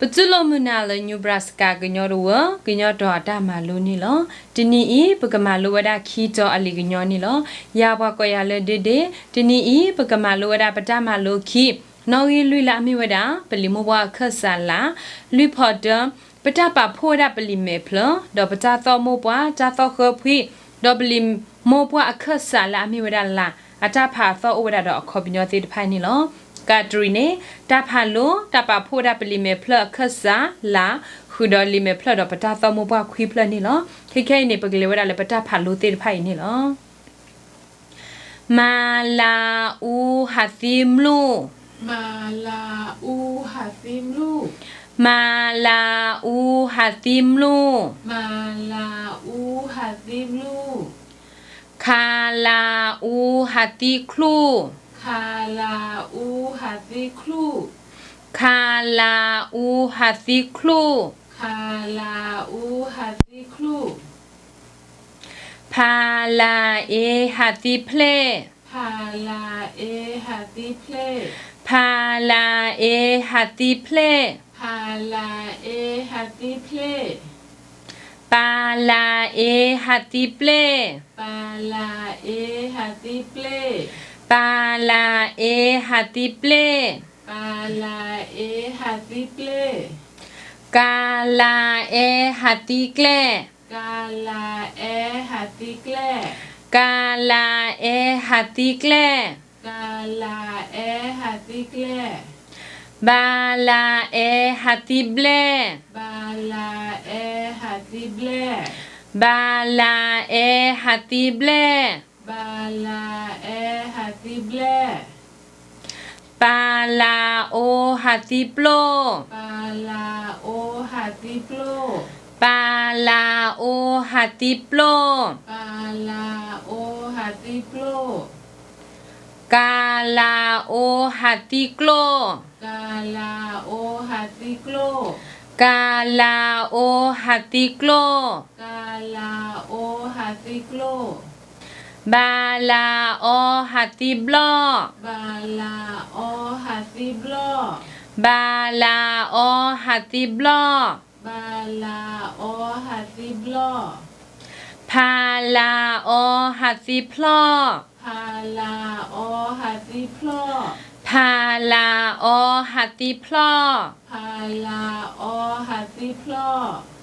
ပတူၢ်လိာ်မုာ်နၤလၢ Nebraska ကညီတဝၢ ကညီတီၤအတၢ်မၤလိန့ၣ်လီၤ. တနံၤအံၤ ပကမၤလိဝဲဒၣ်ခံတီၤအလံာ်ကညီန့ၣ်လီၤ. ယၤပှၤကိးယၤလၢ ဒ့ဒ့, တနံၤအံၤ ပကမၤလိဝဲဒၣ်ပတၢ်မၤလိခံ နီၣ်ဂံၢ်လွံၢ်လၢအမ့ၢ်ဝဲဒၣ် ပလံာ်မိၢ်ပှၢ်အခၢၣ်စးလး, လွံၢ်ဖီတၢ, ပတၢ်ပာ်ဖှိၣ်ဝဲဒၣ်ပလံာ်မဲာ်ဖျၢၣ် ဒီးပတၢ်သီၣ်မိၢ်ပှၢ် တၢ်သီၣ်ဃၢဖှံ, ဒီးပလံာ်မိၢ်ပှၢ်အခၢၣ်စးလၢအမ့ၢ်ဝဲဒၣ်လး အတၢ်ဖးအသီၣ်အိၣ်ဝဲဒၣ်ဒီးအခီပညီသ့ၣ်တဖၣ်အံၤန့ၣ်လီၤ. ကးတရံးန့ၣ် တၢ်ဖးလိ တၢ်ပာ်ဖှိၣ်ဝဲဒၣ်ပလံာ်မဲာ်ဖျၢၣ်အခၢၣ်စးလး ဃုာ်ဒီးလံာ်မဲာ်ဖျၢၣ်ဒီးပတၢ်သီၣ်မိၢ်ပှၢ်ခွံဖျၢၣ်န့ၣ်လီၤ. ခဲခဲအံၤန့ၣ် ပကလဲၤဝဲဒၣ်လၢပတၢ်ဖးလိသ့ၣ်တဖၣ်အံၤန့ၣ်လီၤ. မၤလး အူ ဟးသံ မလူၢ်, မၤလၤ အူ ဟးသံ မလူၢ်, မၤလၤ အူ ဟးသံ မလူၢ်, မၤလၤ အူ ဟးသံ မလူၢ်, ခၤလၤ အူ ဟးသံ ချူၣ်, ခၤလၤ အူ ဟးသံ ချူၣ်, ခၤလၤ အူ ဟးသံ ချူၣ်, ခၤလၤ အူ ဟးသံ ချူၣ်, ဖၤလၤ အ့ ဟးသံ ဖျ့ၣ်, ဖၤလၤ အ့ ဟးသံ ဖျ့ၣ်, ဖၤလၤ အ့ ဟးသံ ဖျ့ၣ်, ဖၤလၤ အ့ ဟးသံ ဖျ့ၣ်, ပၤလၤ အ့ ဟးသံ ပျ့ၣ်, ပၤလၤ အ့ ဟးသံ ပျ့ၣ်, ပၤလၤ အ့ ဟးသံ ပျ့ၣ်, ပၤလၤ အ့ ဟးသံ ပျ့ၣ်, ကၤလၤ အဲ ဟးသံ ကျဲၣ်, ကၤလၤ အဲ ဟးသံ ကျဲၣ်, ကၤလၤ အဲ ဟးသံ ကျဲၣ်, ကၤလၤ အဲ ဟးသံ ကျဲၣ်, ဘၤလၤ အဲ ဟးသံ ဘျ့ၣ်, ဘၤလၤ အဲ ဟးသံ ဘျ့ၣ်, ဘၤလၤ အဲ ဟးသံ ဘျ့ၣ်, ဘၤလၤ အဲ ဟးသံ ဘျ့ၣ်, ပၤလၤ အိ ဟးသံ ပျိၢ်, ပၤလၤ အိ ဟးသံ ပျိၢ်, ပၤလၤ အိ ဟးသံ ပျိၢ်, ပၤလၤ အိ ဟးသံ ပျိၢ်, ကၤလၤ အိ ဟးသံ ကျိၣ်, ကၤလၤ အိ ဟးသံ ကျိၣ်, ကၤလၤ အိ ဟးသံ ကျိၣ်, ကၤလၤ အိ ဟးသံ ကျိၣ်, ဘၤလၤ အီ ဟးသံ ဘျီၣ်, ဘၤလၤ အီ ဟးသံ ဘျီၣ်, ဘၤလၤ အီ ဟးသံ ဘျီၣ်, ဘၤလၤ အီ ဟးသံ ဘျီၣ်, ဖၤလၤ အီ ဟးသံ ဖျီၣ်, ဖၤလၤ အီ ဟးသံ ဖျီၣ်, ဖၤလၤ အီ ဟးသံ ဖျီၣ်, ဖၤလၤ အီ ဟးသံ ဖျီၣ်.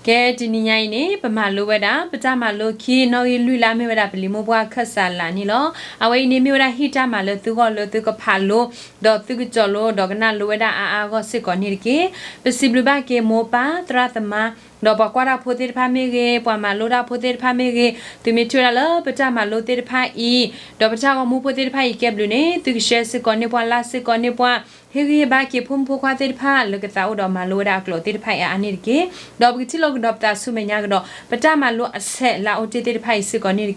ကဲ တနံၤညါအံၤန့ၣ် ပမၤလိဝဲဒၣ် ပတၢ်မၤလိခံ နီၣ်ဂံၢ်လွံၢ်လၢအမ့ၢ်ဝဲဒၣ် ပလံာ်မိၢ်ပှၢ်အခၢၣ်စးလးန့ၣ်လီၤ. အဝဲအံၤန့ၣ်မ့ၢ်ဝဲဒၣ်ဟံၣ်တၢ်မၤလၢသုဂီၢ်လၢသုကဖးလိ ဒီးသုကစီၤလိ ဒီးကနၣ်လိဝဲဒၣ်အါအါဂီၢ်စ့ၢ်ကီးန့ၣ်တက့ၢ်. ပစံးဘျုးဘၣ်က့ၤမိၢ်ပၢ်သရၣ်သမါ ဒီးပှၤကွၢ်တၢ်ဖိသ့ၣ်တဖၣ်မ့ၢ်ဂ့ၤ, ပှၤမၤလိတၢ်ဖိသ့ၣ်တဖၣ်မ့ၢ်ဂ့ၤ, သုမ့ၢ်ထံၣ်ဝဲဒၣ်လၢပတၢ်မၤလိသ့ၣ်တဖၣ်အံၤ, ဒီးပတၢ်ဂီၤမူဖိသ့ၣ်တဖၣ်အံၤကဲဘျုးန့ၣ် သုကshareစ့ၢ်ကီးန့ၢ်ပှၤ likeစ့ၢ်ကီးန့ၢ်ပှၤ, ဟ့ၣ်ဂံၢ်ဟ့ၣ်ဘါက့ၤဖိမုၣ်ဖိခွါသ့ၣ်တဖၣ် လၢကသးအိၣ်ဒီးမၤလိဝဲဒၣ်အကျိာ်သ့ၣ်တဖၣ်အံၤအါအါန့ၣ်တက့ၢ်. ဒီးပကထံၣ်လိာ်ကဒီးပသးဆူမဲာ်ညါကဒီး ပတၢ်မၤလိအဆဲးလၢအအိၣ်တ့ၢ်သ့ၣ်တဖၣ်အံၤစ့ၢ်ကီးန့ၣ်